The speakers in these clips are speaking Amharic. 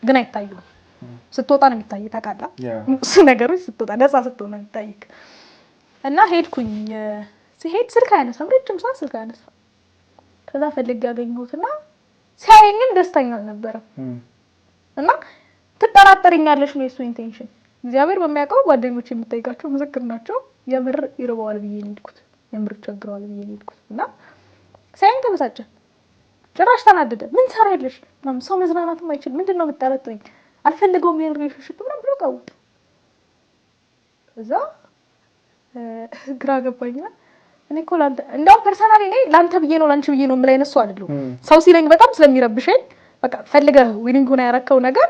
ግን አይታዩም። ስትወጣ ነው የሚታይ፣ ታውቃለህ። እሱ ነገሮች ስትወጣ፣ ነፃ ስትሆን ነው የሚታይክ። እና ሄድኩኝ። ሲሄድ ስልክ አያነሳም፣ ረጅም ሰዓት ስልክ አያነሳም። ከዛ ፈልጌ ያገኘሁትና ሲያየኝም ደስተኛ አልነበረም። እና ትጠራጠሪኛለሽ ነው የሱ intention። እግዚአብሔር በሚያውቀው፣ ጓደኞች የምጠይቃቸው ምስክር ናቸው። የምር ይርበዋል ብዬ ነው የሄድኩት። የምር ቸግረዋል ብዬ ነው የሄድኩት። እና ሲያየኝ ተበሳጨ። ጭራሽ ተናደደ። ምን ትሰሪያለሽ? ምናምን፣ ሰው መዝናናትም አይችልም። ምንድን ነው የምጠረጥሪኝ? አልፈልገውም ይሄን relationship ምናምን ብሎ ቀውጥ። ከዛ ግራ ገባኝና እኔ እኮ ላንተ፣ እንደውም personally እኔ ላንተ ብዬ ነው፣ ላንቺ ብዬ ነው የምል አይነት ሰው አይደለሁም። ሰው ሲለኝ በጣም ስለሚረብሸኝ፣ በቃ ፈልገህ willing ሆነ ያረከው ነገር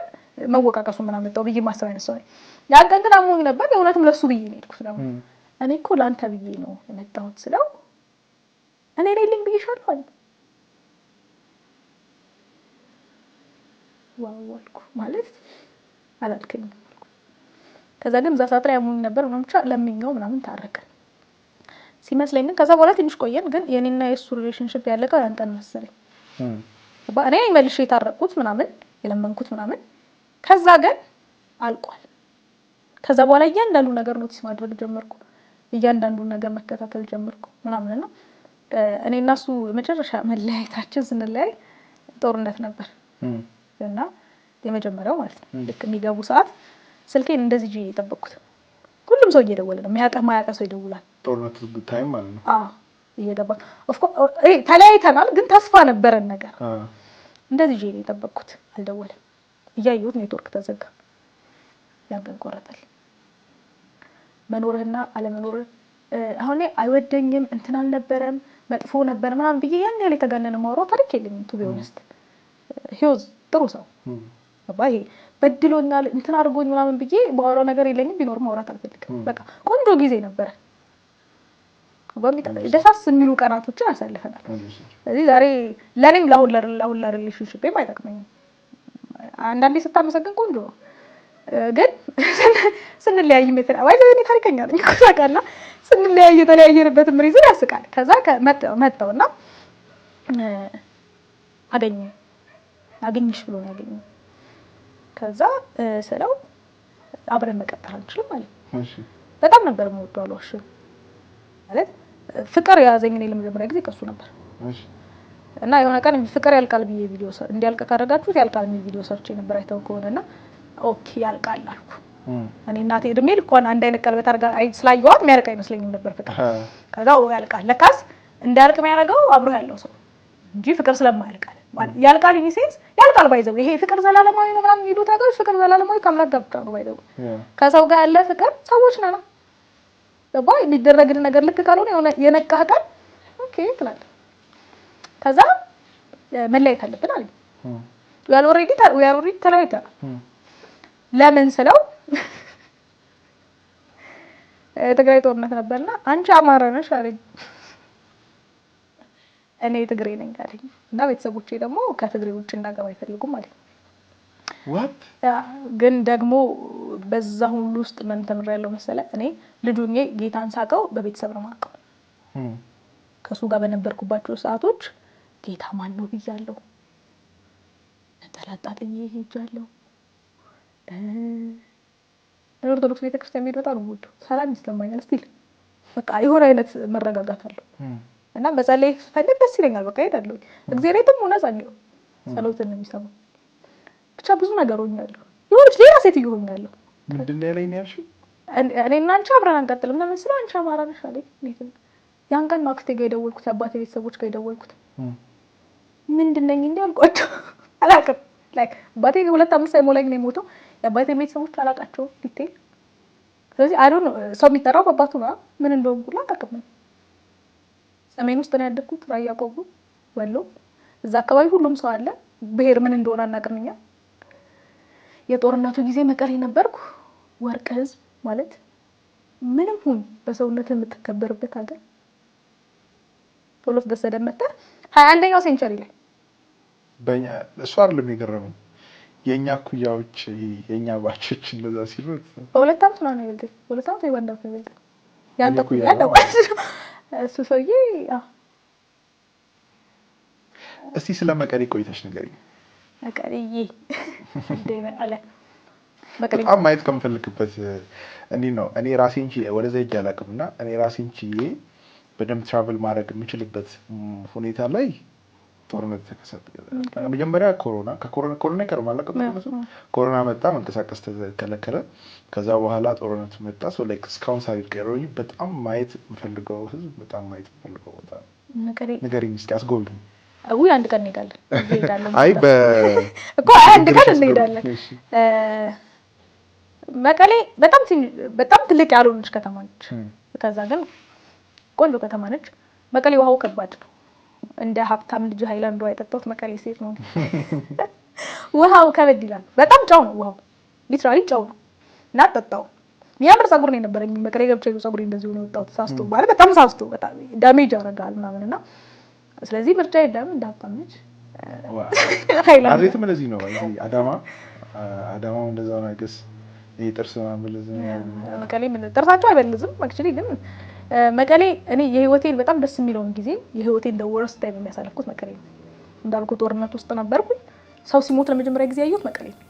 መወቃቀሱ ምን አመጣው ብዬ ማሰብ አይነት ሰው ነኝ። ያን ቀን ግን አሞኝ ነበር። የእውነትም ለሱ ብዬ ነው የሄድኩት። ደግሞ እኔ እኮ ላንተ ብዬ ነው የመጣሁት ስለው እኔ ሌልኝ ብዬሻለሁ አለ። Wow አልኩ። ማለት አላልከኝም አልኩ። ከዛ ግን እዛ ሰዓት ላይ አሞኝ ነበር ምናምን፣ ብቻ ለምኜው ምናምን ታረቀን ሲመስለኝ። ግን ከዛ በኋላ ትንሽ ቆየን። ግን የኔና የእሱ relationship ያለቀው ያን ቀን መሰለኝ። እኔ ነኝ መልሼ የታረቅኩት ምናምን፣ የለመንኩት ምናምን። ከዛ ግን አልቋል። ከዛ በኋላ እያንዳንዱ ነገር notice ማድረግ ጀመርኩ። እያንዳንዱ ነገር መከታተል ጀመርኩ ምናምን። እና እኔ እና እሱ መጨረሻ መለያየታችን፣ ስንለያይ ጦርነት ነበር እና የመጀመሪያው ማለት ነው። ልክ የሚገቡ ሰዓት ስልኬን እንደዚህ ይዤ የጠበቅኩት፣ ሁሉም ሰው እየደወለ ነው። የሚያውቅህ ማያውቅህ ሰው ይደውላል። ጦርነቱ time ማለት ነው። አዎ፣ እየገባ ተለያይተናል፣ ግን ተስፋ ነበረን ነገር። እንደዚህ ይዤ ነው የጠበቅኩት። አልደወለም። እያየሁት ኔትወርክ ተዘጋ። ያን ቀን ቆረጠል። መኖርህና አለመኖርህ፣ አሁን ላይ አይወደኝም፣ እንትን አልነበረም፣ መጥፎ ነበር ምናምን ብዬ ያን ያህል የተጋነነ ማውራው ታሪክ የለኝም። To be honest, he was ጥሩ ሰው። ገባ፣ ይሄ በድሎኛል፣ እንትን አድርጎኝ ምናምን ብዬ ማውራው ነገር የለኝም። ቢኖር ማውራት አልፈልግም። በቃ ቆንጆ ጊዜ ነበረ። ደሳስ የሚሉ ቀናቶችን አሳልፈናል። ስለዚህ ዛሬ ለእኔም ለአሁን ለ relationship ኤም አይጠቅመኝም። አንዳንዴ ስታመሰግን ቆንጆ ነው፣ ግን ስንለያይ ወይ እኔ ታሪከኛ ነኝ እኮ ታውቃለህ። ስንለያይ የተለያየንበትም reason ያስቃል። ከዛ መጣውና አገኘ፣ አገኝሽ ብሎ ነው ያገኘው። ከዛ ስለው አብረን መቀጠል አንችልም ማለት ነው። በጣም ነበር የምወደው፣ አልዋሽም። ማለት ፍቅር የያዘኝ እኔ ለመጀመሪያ ጊዜ ከሱ ነበር። እና የሆነ ቀን ፍቅር ያልቃል ብዬ ቪዲዮ፣ እንዲያልቅ ካደረጋችሁት ያልቃል የሚል ቪዲዮ ሰርቼ ነበር አይተው ከሆነ። እና okay ያልቃል አልኩ። እኔ እናቴ እድሜ ልኳን አንድ አይነት ቀለበት አድርጋ ስላየኋት የሚያልቅ አይመስለኝም ነበር ፍቅር። ከዛ ያልቃል፣ ለካስ እንዳያልቅ የሚያደርገው አብሮ ያለው ሰው እንጂ ፍቅር ስለማያልቃል ያልቃል in sense ያልቃል። By the way ይሄ ፍቅር ዘላለማዊ ነው ምናምን የሚሉት ነገሮች፣ ፍቅር ዘላለማዊ ከአምላክ ጋር ብቻ ነው። By the way ከሰው ጋር ያለ ፍቅር ሰዎች ነን፣ ገባ፣ የሚደረግልን ነገር ልክ ካልሆነ የሆነ የነቃህ ቀን okay ትላለህ። ከዛ መለያየት አለብን አለኝ። We are already ተለያይተናል። ለምን ስለው የትግራይ ጦርነት ነበርና አንቺ አማራ ነሽ አለኝ። እኔ ትግሬ ነኝ አለኝ። እና ቤተሰቦቼ ደግሞ ከትግሬ ውጭ እንዳገባ አይፈልጉም አለኝ። What? ግን ደግሞ በዛ ሁሉ ውስጥ ምን ተምሬያለሁ መሰለህ? እኔ ልጅ ሆኜ ጌታን ሳቀው በቤተሰብ ነው የማውቀው። ከእሱ ጋር በነበርኩባቸው ሰዓቶች ጌታ ማን ነው ብያለሁ። ነጠላ ጣጥዬ ሄጃለሁ። ኦርቶዶክስ ቤተክርስቲያን መሄድ በጣም ነው የምወደው። ሰላም ይሰማኛል። Still በቃ የሆነ አይነት መረጋጋት አለው እና መጸለይ ስፈልግ ደስ ይለኛል። በቃ እሄዳለሁ። እግዚአብሔር የትም ሆነ ጸልዩ፣ ጸሎትን ነው የሚሰማው። ብቻ ብዙ ነገር ሆኛለሁ። የሆነች ሌላ ሴትዮ ሆኛለሁ። ምንድን ነው ያለኝ ነው ያልሽው? እኔ እና አንቺ አብረን አንቀጥልም። ለምን ስለው አንቺ አማራ ነሽ አለኝ። ያን ቀን ነው አክስቴ ጋር የደወልኩት፣ አባቴ ቤተሰቦች ጋር የደወልኩት። ምንድን ነኝ እንዲህ አልኳቸው። አላውቅም። Like አባቴ 2 ዓመት ሳይሞላኝ ነው የሞተው። የአባቴ ቤተሰቦች አላውቃቸውም detail። ስለዚህ I don't know፣ ሰው የሚጠራው በአባቱ ነው። ምን እንደሆንኩ ሁላ አላውቅም። ሰሜን ውስጥ ነው ያደግኩት፣ ራያ ቆቦ፣ ወሎ። እዛ አካባቢ ሁሉም ሰው አለ። ብሄር ምን እንደሆነ አናውቅም እኛ። የጦርነቱ ጊዜ መቀሌ ነበርኩ። ወርቅ ህዝብ ማለት ምንም ሁን በሰውነት የምትከበርበት ሀገር ቶሎ ተሰደን መጥተህ 21ኛው century ላይ። በእኛ እሱ አይደለም የገረመኝ፣ የእኛ እኩያዎች፣ የእኛ batch ኦች እንደዛ ሲሉት። በ2 ዓመት ነው የሚበልጠኝ። በ2 ዓመት ወይ በ1 ዓመት ነው የሚበልጠኝ። ያንተ እኩያ ነው እሱ ሰውዬ። እስቲ ስለ መቀሌ ቆይታሽ ንገሪኝ። መቀሌዬ እንደ መቀሌ መቀሌ። በጣም ማየት ከምፈልግበት እንዲህ ነው። እኔ ራሴን ችዬ ወደዛ ሄጄ አላውቅም እና እኔ ራሴን ችዬ በደንብ travel ማድረግ የምችልበት ሁኔታ ላይ ጦርነት ተከሰተ። መጀመሪያ ኮሮና፣ ከኮሮና ኮሮና ይቀድማል አይደል? ኮሮና መጣ፣ መንቀሳቀስ ተከለከለ። ከዛ በኋላ ጦርነት መጣ። So like እስካሁን ሳልሄድ ቀረሁኝ። በጣም ማየት የምፈልገው ህዝብ፣ በጣም ማየት የምፈልገው ቦታ ነው። መቀሌ። ንገሪኝ እስኪ፣ አስጎብኝ። ውይ፣ አንድ ቀን እንሄዳለን፣ እንሄዳለን። አይ በ እኮ አይ አንድ ቀን እንሄዳለን። መቀሌ በጣም ትልቅ ያልሆነች ከተማ ነች። ከዛ ግን ቆንጆ ከተማ ነች። መቀሌ ውሃው ከባድ ነው። እንደ ሀብታም ልጅ ሃይላንድ ውሃ የጠጣሁት መቀሌ ሴት ነው። ውሃው ከበድ ይላል። በጣም ጨው ነው ውሃው፣ literally ጨው ነው እና ጠጣው። የሚያምር ፀጉር ነው የነበረኝ። መቀሌ ገብቼ ፀጉሬ እንደዚህ ሆኖ የወጣሁት ሳስቶ፣ ማለት በጣም ሳስቶ፣ በጣም damage ያደርጋል ምናምን። እና ስለዚህ ምርጫ የለም፣ እንደ ሀብታም ልጅ ሃይላንድ። ናዝሬትም እንደዚህ ነው። እዚህ አዳማ፣ አዳማም እንደዛው ነው። I guess ይሄ ጥርስ ምናምን በለዝ ነው። መቀሌ ምን ጥርሳቸው አይበልዝም actually። ግን መቀሌ እኔ የህይወቴን በጣም ደስ የሚለውን ጊዜ፣ የህይወቴን the worst time የሚያሳለፍኩት መቀሌ ነው። እንዳልኩ ጦርነት ውስጥ ነበርኩኝ። ሰው ሲሞት ለመጀመሪያ ጊዜ ያየሁት መቀሌ ነው።